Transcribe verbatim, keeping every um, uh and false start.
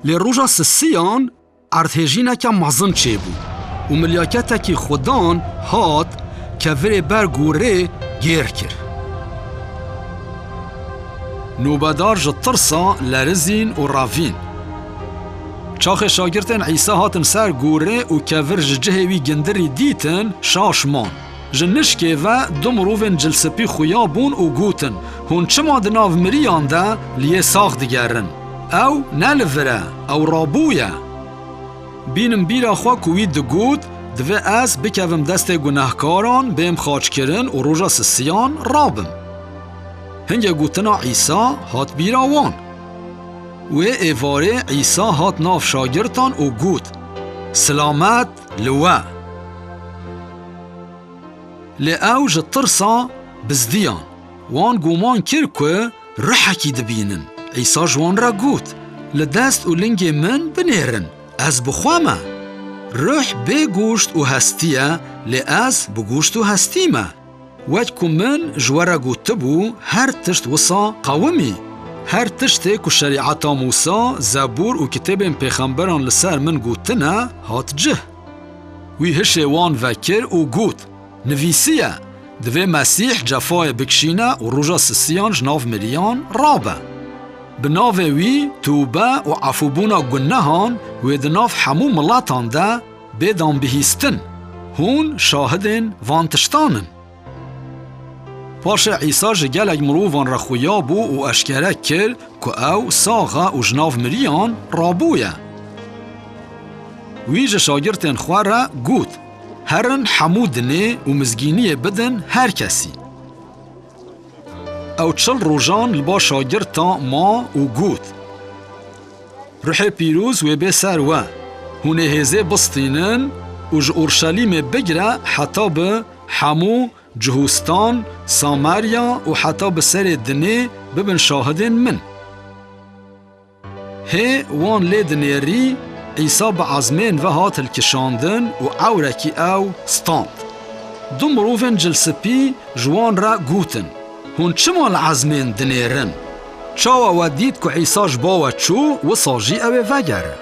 Lê roja sisiyan erdhêjîneke mezin çêbû û milyaketekî Xudan hat kevirê ber gorê gêr kir. Nûbedar ji tirsa lerizîn û revîn. Çaxê şagirtên Îsa hatin ser gorê û kevir ji cihê wî gindirî dîtin, şaş man. Ji nişkê ve du mirovên cilsipî xuya bûn û gotin, "Hûn çima di nav miriyan de li yê sax digerin? Ew ne li vir e, ew rabûye." Bînim bîra xwe ku wî digot, "Divê ez bikevim destê gunehkaran, bêm xaçkirin û roja sisiyan rabim." Hingê gotina Îsa hat bîra wan. Wê êvarê Îsa hat nav şagirtan û got, "Silamet li we." Lê ew ji tirsa bizdiyan. Wan guman kir ku ruhekî dibînin. Îsa ji wan re got, "Li dest û lingê min binêrin, ez bi xwe me. Ruh bê goşt û hestî ye, lê ez bi goşt û hestî me. Wek ku min ji we re gotibû, her tişt wisa qewimî. Her tiştê ku şerîeta Mûsa, Zebûr û kitêbên pêxemberan li ser min gotine, hat cih." Wî hişê wan vekir û got, "Nivîsiye, divê Mesîh cefayê bikişîne û roja sisiyan ji nav miriyan rabe. Bi navê wî tûbe û efûbûna gunehan wê di nav hemû miletan de bê danbihîstin. Hûn şahidên van tiştan in." Paşê Îsa ji gelek mirovan re xuya bû û eşkere kir ku ew sax e û ji nav miriyan rabûye. Wî ji şagirtên xwe re got, "Herin hemû dinê û mizgîniyê bidin her kesî." Ew çil rojan li ba şagirta ma û got, "Ruhê Pîroz wê bê ser we. Hûn ê hêzê bistînin û ji Orşelîmê bigire heta bi hemû Cihûstan, Samarya û heta bi serê dinê bibin şahidên min." Hê wan lê dinêrî, Îsa bi ezmên ve hat hilkişandin û ewrekî ew stand. Du mirovên cilsipî ji wan re gotin, "Hûn çima li ezmên dinêrin? Çawa we dît ku Îsa ji ba we çû, wisa jî ew ê vegere?"